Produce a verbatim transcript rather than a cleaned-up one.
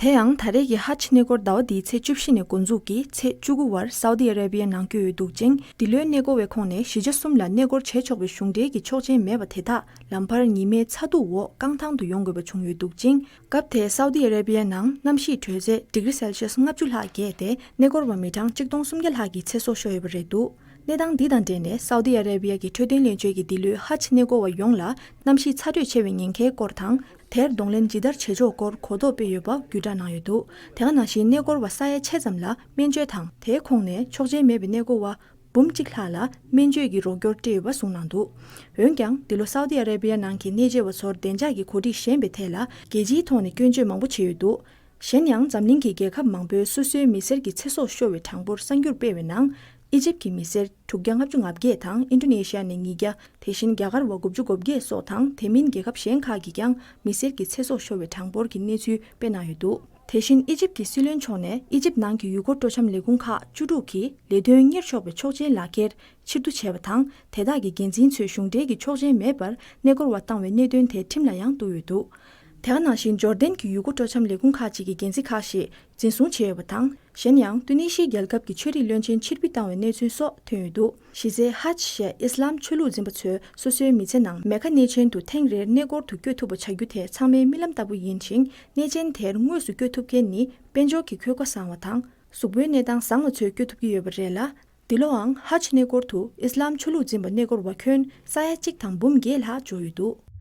དེ་ཡང་ད་རེས་ཀྱི་ཧ་ཇི་གནས་སྐོར་ཟླ་བ་འདིའི་ཚེས་བཅུ་བཞི་ནས་འགོ་འཛུགས་ཀྱིས་ཚེས་བཅུ་དགུ་བར་སའུ་དི་ཨ་རེ་བི་ཡ་ནང་བསྐྱོད་ཡོད་འདུག་ཅིང་། འདི་ལོའི་གནས་སྐོར་བའི་ཁོངས་ནས་གཞིས་ཆགས་གསུམ་ལ་གནས་སྐོར་བྱེད་ཆོག་པའི་གཞུང་འབྲེལ་གྱི་ཆོག་མཆན་མེད་པ་དེ་དག་ལམ་བར་ཉི་མའི་ཚ་གདུག་འོག་རྐང་ཐང་དུ་ཡོང་དགོས་པ་བྱུང་ཡོད་འདུག་ཅིང་། སྐབས་དེར་སའུ་དི་ཨ་རེ་བི་ཡ་ནང་གནམ་གཤིས་དྲོད་ཚད་ཌི་གི་རི་སེལ་ཤི་ཡས་ལྔ་བཅུ་ལྷག་བརྒལ་ཏེ། གནས་སྐོར་བ་མི་གྲངས་གཅིག་སྟོང་སུམ་བརྒྱ་ལྷག་གི་ཚེ་སྲོག་ཤོར་ཡོད་པ་རེད་འདུག་གནས་སྟངས་འདི་དང་འབྲེལ་ནས་སའུ་དི་ཨ་རེ་བི་ཡ་གི་འཕྲོད་བསྟེན་བློན་ཆེན་གྱིས་འདི་ལོའི་ཧ་ཇི་གནས་སྐོར་བ་ཡོངས་ལ་གནམ་གཤིས་ཚ་དྲོད་ཆེ་བའི་ཉེན་ཁའི་སྐོར་དང་། དེར་གདོང་ལེན་ཇི་ལྟར་བྱེད་ཕྱོགས་སྐོར་གོ་རྟོགས་སྤེལ་ཡོད་པ་བརྒྱུད་བསྒྲགས་གནང་ཡོད་འདུག་དེ་ག་ནང་བཞིན་གནས་སྐོར་བ་ས་ཡ་ཕྱེད་ཙམ་ལ་སྨན་བཅོས་དང་། དེའི་ཁོངས་ནས་ཆོག་མཆན་མེད་པའི་གནས་སྐོར་བ་འབུམ་གཅིག་ལྷག་ལ་སྨན་བཅོས་ཀྱི་རོགས་སྐྱོར་སྤྲད་ཡོད་པ་གསུངས་གནང་འདུག་འོན་ཀྱང་འདི་ལོ་སའུ་དི་ཨ་རེ་བི་ཡ་ནང་གི་གནས་མཇལ་བ་ཚོར་བདེ་འཇགས་ཀྱི་གོ་སྒྲིག་ཞན་པའི་ཐད་ལ་རྒྱལ་སྤྱིའི་ཐོག་ནས་སྐྱོན་བརྗོད་མང་པོ་བྱས་ཡོད་འདུག་གཞན་ཡང་འཛམ་གླིང་གི་རྒྱལ་ཁབ་མང་པོའི་སོ་སོའི་མི་སེར་གྱི་ཚེ་སྲོག་ཤོར་བའི་གྲངས་འབོར་གསར་འགྱུར་སྤེལ་བའི་ནང་། ཨི་ཇིབ་ཀྱི་མི་སེར་དྲུག་བརྒྱ་ལྔ་བཅུ་ང་བརྒྱད་དང་ཨིན་ཌོ་ནེ་ཤི་ཡ་ནས་ཉིས་བརྒྱ། དེ་བཞིན་རྒྱ་གར་བ་དགུ་བཅུ་གོ་བརྒྱད་སོགས་དང་དེ་མིན་རྒྱལ་ཁབ་གཞན་ཁག་གིས་ཀྱང་མི་སེར་གྱི་ཚེ་སྲོག་ཤོར་བའི་གྲངས་འབོར་གྱི་གནས་ཚུལ་སྤེལ་གནང་ཡོད་འདུག་དེ་བཞིན་ཨི་ཇིབ་ཀྱི་སྲིད་བློན་མཆོག་ནས་ཨི་ཇིབ་ནང་གི་ཡུལ་སྐོར་སྤྲོ་འཆམ་ལས་ཁུངས་ཁག་བཅུ་དྲུག་གིས་ལས་དོན་གཉེར་ཆོག་པའི་ཆོག་མཆན་ལག་འཁྱེར་ཕྱིར་བསྡུ་བྱས་པ་དང་། དེ་དག་གི་འགན་འཛིན་ཚོས་གཞུང་འབྲེལ་གྱི་ཆོག་མཆན་མེད་པར་གནས་སྐོར་བ་བཏང་བའི་གནད་དོན་དེ་ཁྲིམས་ལ་ཡང་གཏུགས་ཡོད་འདུག་དེ་ག་ནང་བཞིན་ཇོར་ཌན་གྱི་ཡུལ་སྐོར་སྤྲོ་འཆམ་ལས་ཁུངས་ཁག་ཅིག་གི་འགན་འཛིན་ཁག་ཞིག་འཛིན་བཟུང་བྱས་ཡོད་པ་དང་། གཞན་ཡང་ཏུ་ནི་ཤི་རྒྱལ་ཁབ་ཀྱི་ཆོས་རིག་བློན་ཆེན་ཕྱིར་འབུད་བཏང་བའི་གནས་ཚུལ་སོགས་ཐོན་ཡོད་འདུག་གཞི་རྩའི་ཧ་ཇི་ཞེས་ཨི་སི་ལམ་ཆོས་ལུགས་འཛིན་པ་ཚོས་སོ་སོའི་མི་ཚེ་ནང་མེ་ཀ་གནས་ཆེན་དུ་ཐེངས་རེར་གནས་སྐོར་དུ་བསྐྱོད་ཐུབ་པ་བྱ་རྒྱུ་དེ་ཚང་མའི་རྨི་ལམ་ལྟ་བུ་ཡིན་ཞིང་། གནས་ཆེན་དེར་དངོས་སུ་བསྐྱོད་ཐུབ་མཁན་ནི་དཔལ་འབྱོར་གྱི་འཁོས་ཀ་བཟང་བ་དང་གཟུགས་པོའི་གནས་སྟངས་བཟང་བ་ཚོས་བསྐྱོད་ཐུབ་ཀྱི་ཡོད་པ་རེད་ལ། འདི་ལོའང་ཧ་ཇི་གནས་སྐོར་དུ་ཨི་སི་ལམ་ཆོས་ལུགས་འཛིན་པ་གནས་སྐོར་བ་ཁྱོན་ས་ཡ་གཅིག་དང་འབུམ་བརྒྱད་ལྷག་འབྱོར་ཡོད་འདུག